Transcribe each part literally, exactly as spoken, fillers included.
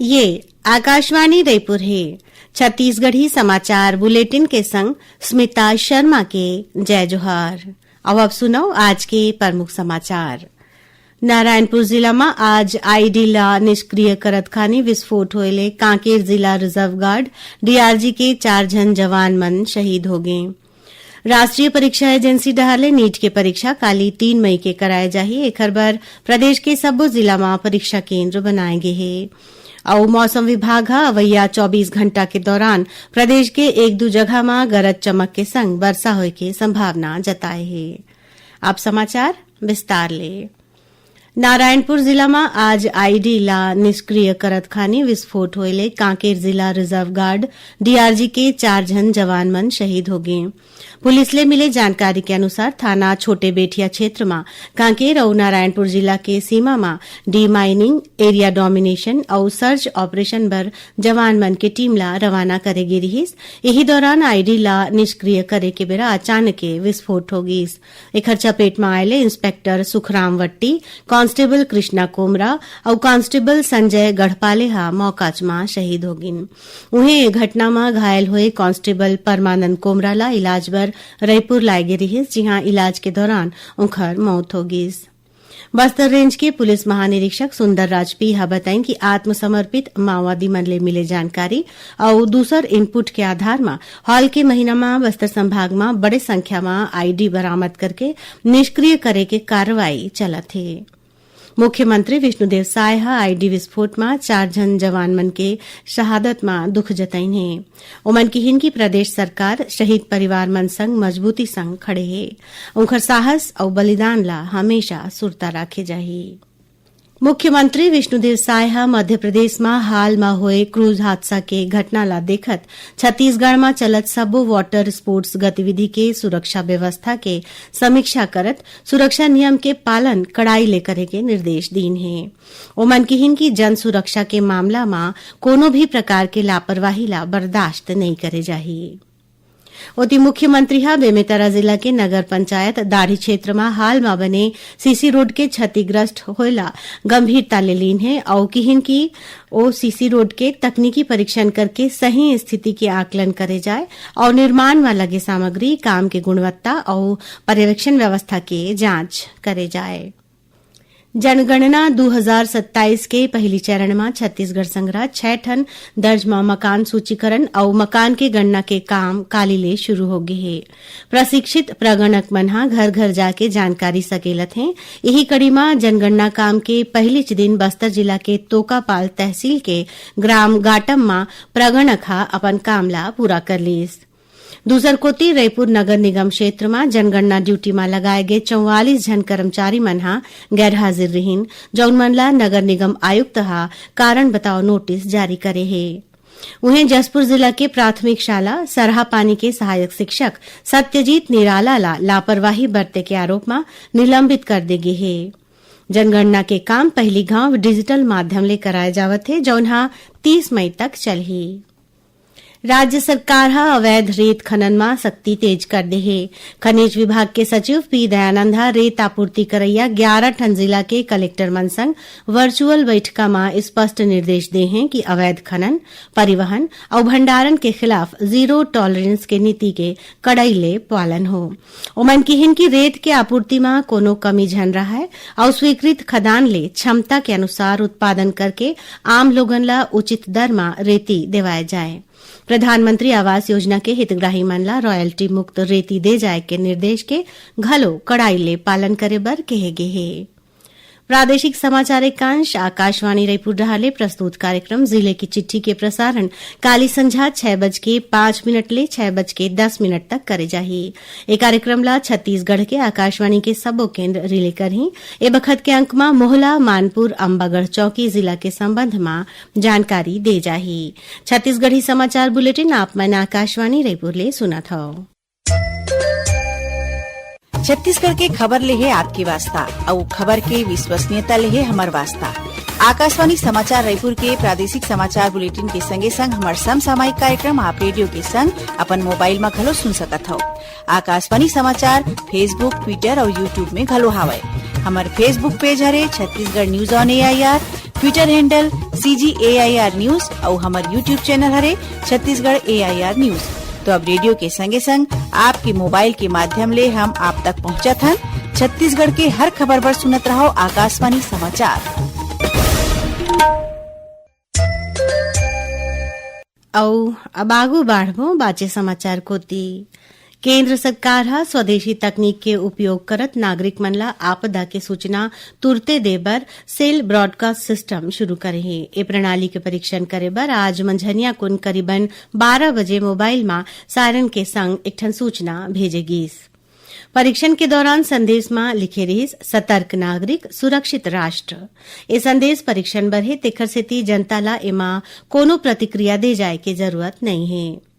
ये आकाशवाणी रायपुर हे। छत्तीसगढ़ी समाचार बुलेटिन के संग स्मिता शर्मा के जय जोहार। अब आप सुनव आज के प्रमुख समाचार। नारायणपुर जिला म आज आईडी ला निष्क्रिय करत खानी विस्फोट होए ले कांकेर जिला रिजर्व गार्ड, डीआरजी के चार झन जवान मन शहीद हो गे। राष्ट्रीय परीक्षा एजेंसी डहार ले नीट के परीक्षा काली तीन मई के कराए जाही। एखर बर प्रदेश के सब्बो जिला म परीक्षा केंद्र बनाए गे हे। अउ मौसम विभाग ह अवइया चौबीस घंटा के दौरान प्रदेश के एक दू जगह म गरज चमक के संग बरसा होए के संभावना जताए हे। अब समाचार विस्तार ले। नारायणपुर जिला म आज आईडी ला निष्क्रिय करत खानी विस्फोट होए ले कांकेर जिला रिजर्व गार्ड, डीआरजी के चार झन जवान मन शहीद हो गे। पुलिस ले मिले जानकारी के अनुसार, थाना छोटे बेठिया क्षेत्र म कांकेर अउ नारायणपुर जिला के सीमा म डीमाइनिंग, एरिया डोमिनेशन अउ सर्च ऑपरेशन बर जवान मन के टीम ला रवाना करे गे रिहिस। इही दौरान आईडी ला निष्क्रिय करे के बेरा अचानक के विस्फोट हो गिस। एखर चपेट म आए ले इंस्पेक्टर सुखराम वट्टी, कांस्टेबल कृष्णा कोमरा अउ कांस्टेबल संजय गढ़पाले ह मौकाच म शहीद हो गिन। उहें, ए घटना म घायल होए कांस्टेबल परमानंद कोमरा ला इलाज बर रईपुर लाए गे रिहिस, जिहां इलाज के दौरान उंखर मौत हो गिस। बस्तर रेंज के पुलिस महानिरीक्षक सुंदर राज पी ह बताइन कि आत्मसमर्पित माओवादी मन ले मिले जानकारी अउ दूसर इनपुट के आधार म हाल के महीना म बस्तर संभाग म बड़े संख्या म आईडी बरामद करके निष्क्रिय करे के कार्रवाई चलत हे। मुख्यमंत्री विष्णुदेव साय ह आईडी विस्फोट म चार झन जवान मन के शहादत म दुख जताइन हे। ओमन किहिन कि प्रदेश सरकार शहीद परिवार मन संग मजबूती संग खड़े हे। उंखर साहस अउ बलिदान ला हमेशा सुरता राखे जाही। मुख्यमंत्री विष्णुदेव साय ह मध्य प्रदेश म हाल म होए क्रूज हादसा के घटना ला देखत छत्तीसगढ़ म चलत सब्बो वाटर स्पोर्ट्स गतिविधि के सुरक्षा व्यवस्था के समीक्षा करत सुरक्षा नियम के पालन कड़ाई ले करे के निर्देश दीन हे। ओमन किहिन कि जन सुरक्षा के मामला म कोनो भी प्रकार के लापरवाही ला बर्दाश्त नइ करे जाही। ओती मुख्यमंत्री ह बेमेतरा जिला के नगर पंचायत दाढ़ी क्षेत्र म हाल म बने सीसी रोड के क्षतिग्रस्त होए ला गंभीरता ले लीन हे अउ किहिन कि ओ सीसी रोड के तकनीकी परीक्षण करके सही स्थिति के आकलन करे जाए अउ निर्माण म लगे सामग्री, काम के गुणवत्ता अउ पर्यवेक्षण व्यवस्था के जांच करे जाए। जनगणना दू हजार सत्ताईस के पहिली चरण म छत्तीसगढ़ संघरा छै ठन दर्ज म मकान सूचीकरण अउ मकान के गणना के काम काली ले शुरू हो गे हे। प्रशिक्षित प्रगणक मन ह घर-घर जाके जानकारी सकेलत हें। इही कड़ी म जनगणना काम के पहिलीच दिन बस्तर जिला के तोकापाल तहसील के ग्राम गाटम म प्रगणक ह अपन काम ला पूरा कर लीस। दूसर कोति, रईपुर नगर निगम क्षेत्र म जनगणना ड्यूटी म लगाए गे चौवालीस झन कर्मचारी मन ह गैरहाजिर रिहिन, जउन मन ला नगर निगम आयुक्त ह कारण बताओ नोटिस जारी करे हे। उहें, जशपुर जिला के प्राथमिक शाला सरहापानी के सहायक शिक्षक सत्यजीत निराला ला लापरवाही बरते के आरोप म निलंबित कर दे गे हे। जनगणना के काम पहिली घांव डिजिटल माध्यम ले कराए जावत हे, जउन ह तीस मई तक चलही। राज्य सरकार ह अवैध रेत खनन म सख्ती तेज कर दे हे। खनिज विभाग के सचिव पी दयानंद ह रेत आपूर्ति करइया ग्यारह ठन जिला के कलेक्टर मन संग वर्चुअल बइठका म स्पष्ट निर्देश दे हें कि अवैध खनन, परिवहन अउ भंडारण के खिलाफ जीरो टॉलरेंस के नीति के कड़ाई ले पालन हो। ओमन किहिन कि रेत के आपूर्ति म कोनो कमी झन रहय अउ स्वीकृत खदान ले क्षमता के अनुसार उत्पादन करके आम लोगन ला उचित दर म रेती देवाए जाए। प्रधानमंत्री आवास योजना के हितग्राही मन ला रॉयल्टी मुक्त रेती दे जाए के निर्देश के घलो कड़ाई ले पालन करे बर कहे गे हे। प्रादेशिक समाचार एकांश आकाशवाणी रायपुर डहार ले प्रस्तुत कार्यक्रम जिले की चिट्ठी के प्रसारण काली संझा छह बज के पाँच मिनट ले छह बज के दस मिनट तक करे जाही। ए कार्यक्रम ला छत्तीसगढ़ के आकाशवाणी के सबो केंद्र रिले करही। ए बखत के अंक म मोहला, मानपुर, अंबागढ़ चौकी जिला के संबंध म जानकारी दे जाही। छत्तीसगढ़ी समाचार बुलेटिन आप मन आकाशवाणी रायपुर ले सुनत हव। छत्तीसगढ़ के खबर ले हे आपके वास्ता, अउ खबर के विश्वसनीयता ले हे हमर वास्ता। आकाशवाणी समाचार रायपुर के प्रादेशिक समाचार बुलेटिन के संगे संग हमर समसामयिक कार्यक्रम आप रेडियो के संग अपन मोबाइल म घलो सुन सकत हव। आकाशवाणी समाचार Facebook, Twitter अउ YouTube में घलो हावय। हमर Facebook पेज हरे Chhattisgarh news on AIR. Twitter handle C G A I R News अउ हमर YouTube channel हरे Chhattisgarh A I R News। तो अब रेडियो के संगे संग आपके मोबाइल के माध्यम ले हम आप तक पहुंचत हन। छत्तीसगढ़ के हर खबर बर सुनत रहव आकाशवाणी समाचार। अउ अब आगू बाढ़बो बाचे समाचार कोति। केंद्र सरकार ह स्वदेशी तकनीक के उपयोग करत नागरिक मन ला आपदा के सूचना तुरते दे बर सेल ब्रॉडकास्ट सिस्टम शुरू करे हे। ए प्रणाली के परीक्षण करे बर आज मंझनिया कुन करीबन बारह बजे मोबाइल म सायरन के संग एक ठन सूचना भेजे गीस। परीक्षण के दौरान संदेश म लिखे रिहिस, "सतर्क नागरिक, सुरक्षित राष्ट्र।" ए संदेश परीक्षण बर हे, तेखर सेती जनता ला एमा कोनो प्रतिक्रिया दे जाए के जरूरत नइ हे।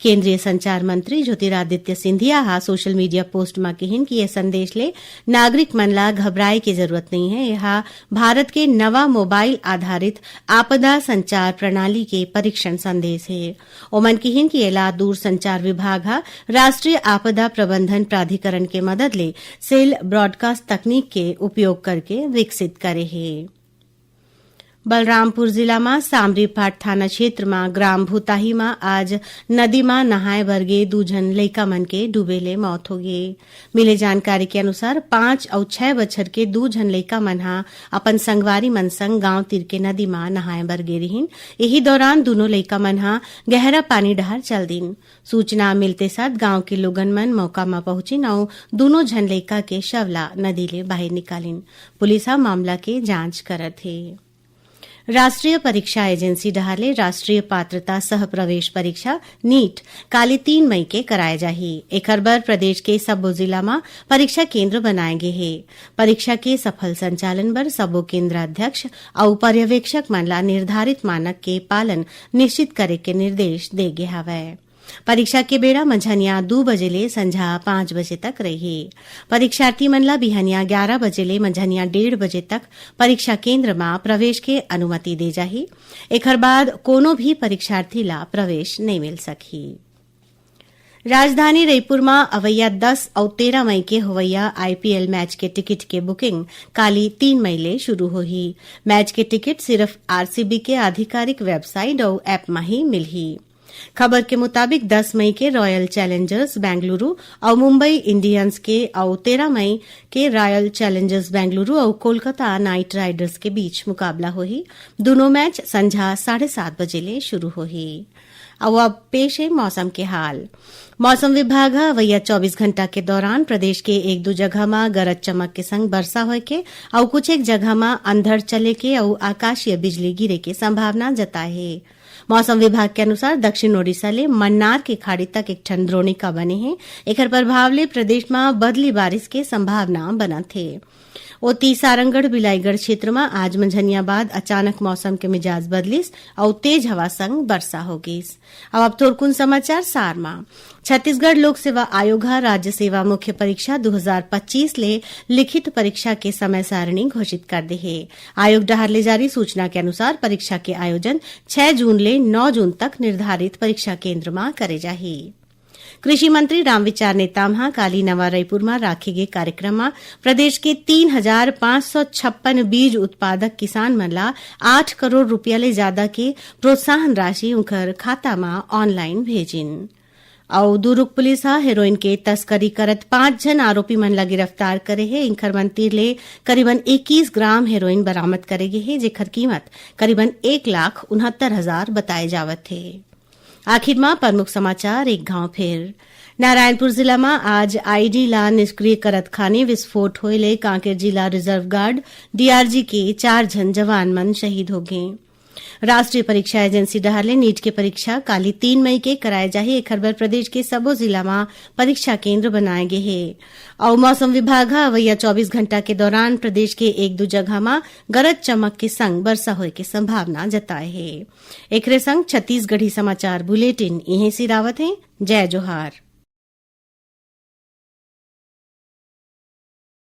केंद्रीय संचार मंत्री ज्योतिरादित्य सिंधिया हा सोशल मीडिया पोस्ट म किहिन कि ये संदेश ले नागरिक मन ला घबराए के जरूरत नइ हे। एहा भारत के नवा मोबाइल आधारित आपदा संचार प्रणाली के परीक्षण संदेश हे। ओमन किहिन कि एला दूरसंचार विभाग ह राष्ट्रीय आपदा प्रबंधन प्राधिकरण के मदद ले सेल ब्रॉडकास्ट तकनीक के उपयोग करके विकसित करे हे। बलरामपुर जिला म सामरीपाट थाना क्षेत्र म ग्राम भूताही म आज नदी म नहाए बर गे दू झन लइका मन के डूबे ले मौत होगे। मिले जानकारी के अनुसार, पाँच अउ छह बछर के दू झन लइका मन ह अपन संगवारी मन संग गांव तीर के नदी म नहाए बर गे रिहिन। इही दौरान दूनों लइका मन ह गहरा पानी डहर चल दिन। सूचना मिलते साथ गांव के लोगन मन मौका म पहुंचिन अउ दूनों झन लइका के शव ला नदी ले बाहिर निकालिन। पुलिस ह मामला के जांच करत हे। राष्ट्रीय परीक्षा एजेंसी डहार ले राष्ट्रीय पात्रता सह प्रवेश परीक्षा, नीट, काली तीन मई के कराए जाही। एखर बर प्रदेश के सब्बो जिला म परीक्षा केंद्र बनाए गे हे। परीक्षा के सफल संचालन बर सब्बो केंद्राध्यक्ष अउ पर्यवेक्षक मन ला निर्धारित मानक के पालन निश्चित करे के निर्देश दे गे हवय। परीक्षा के बेरा मंझनिया दू बजे ले संझा पाँच बजे तक रही। परीक्षार्थी मन ला बिहनिया ग्यारह बजे ले मंझनिया डेढ़ बजे तक परीक्षा केंद्र म प्रवेश के अनुमति दे जाही। एखर बाद कोनो भी परीक्षार्थी ला प्रवेश नइ मिल सकही। राजधानी रईपुर म अवइया दस अउ तेरह मई के होवइया आईपीएल मैच के टिकट के बुकिंग काली तीन मई ले शुरू होही। मैच के टिकट सिर्फ आरसीबी के आधिकारिक वेबसाइट अउ ऐप म ही मिलही। खबर के मुताबिक, दस मई के रॉयल चैलेंजर्स बेंगलुरु अउ मुंबई इंडियंस के अउ तेरह मई के रॉयल चैलेंजर्स बेंगलुरु अउ कोलकाता नाइट राइडर्स के बीच मुकाबला होही। दूनों मैच संझा साढ़े सात बजे ले शुरू होही। अउ अब पेश हे मौसम के हाल। मौसम विभाग ह अवइया चौबीस घंटा के दौरान प्रदेश के एक दू जगह म गरज चमक के संग बरसा होए के अउ कुछ एक जगह म अंधड़ चले के अउ आकाशीय बिजली गिरे के संभावना जताए हे। मौसम विभाग के अनुसार, दक्षिण ओडिशा ले मन्नार के खाड़ी तक एक ठन द्रोणिका बने हे। एखर प्रभाव ले प्रदेश म बदली बारिश के संभावना बनत हे। ओती, सारंगढ़ बिलाईगढ़ क्षेत्र म आज मंझनिया बाद अचानक मौसम के मिजाज बदलिस अउ तेज हवा संग बरसा हो गिस। अब, अब थोरकुन समाचार सार म। छत्तीसगढ़ लोक सेवा आयोग ह राज्य सेवा मुख्य परीक्षा दू हजार पच्चीस ले लिखित परीक्षा के समय सारणी घोषित कर दे हे। आयोग डहार ले जारी सूचना के अनुसार, परीक्षा के आयोजन छह जून ले नौ जून तक निर्धारित परीक्षा केंद्र म करे जाही। कृषि मंत्री रामविचार नेताम ह काली नवा रईपुर म राखे गे कार्यक्रम म प्रदेश के तीन हजार पाँच सौ छप्पन बीज उत्पादक किसान मन ला आठ करोड़ रुपया ले जादा के प्रोत्साहन राशि उंखर खाता म ऑनलाइन भेजिन। अउ दुरूग पुलिस ह हेरोइन के तस्करी करत पांच झन आरोपी मन ला गिरफ्तार करे हे। इंखर मन तीर ले करीबन इक्कीस ग्राम हेरोइन बरामद करे गे हे, जेखर कीमत करीबन एक लाख उनहत्तर हजार बताए जावत हे। आखिर म प्रमुख समाचार एक घाव फेर। नारायणपुर जिला म आज आईडी ला निष्क्रिय करत खानी विस्फोट होए ले कांकेर जिला रिजर्व गार्ड, डीआरजी, के चार झन जवान मन शहीद हो गे। राष्ट्रीय परीक्षा एजेंसी डहार ले नीट के परीक्षा काली तीन मई के कराए जाही। एखर बर प्रदेश के सबो जिला म परीक्षा केंद्र बनाए गे हे। अउ मौसम विभाग ह अवइया चौबीस घंटा के दौरान प्रदेश के एक दू जगह म गरज चमक के संग बरसा होए के संभावना जताए हे। एकरे संग छत्तीसगढ़ी समाचार बुलेटिन इहें सिरावत हे। जय जोहार।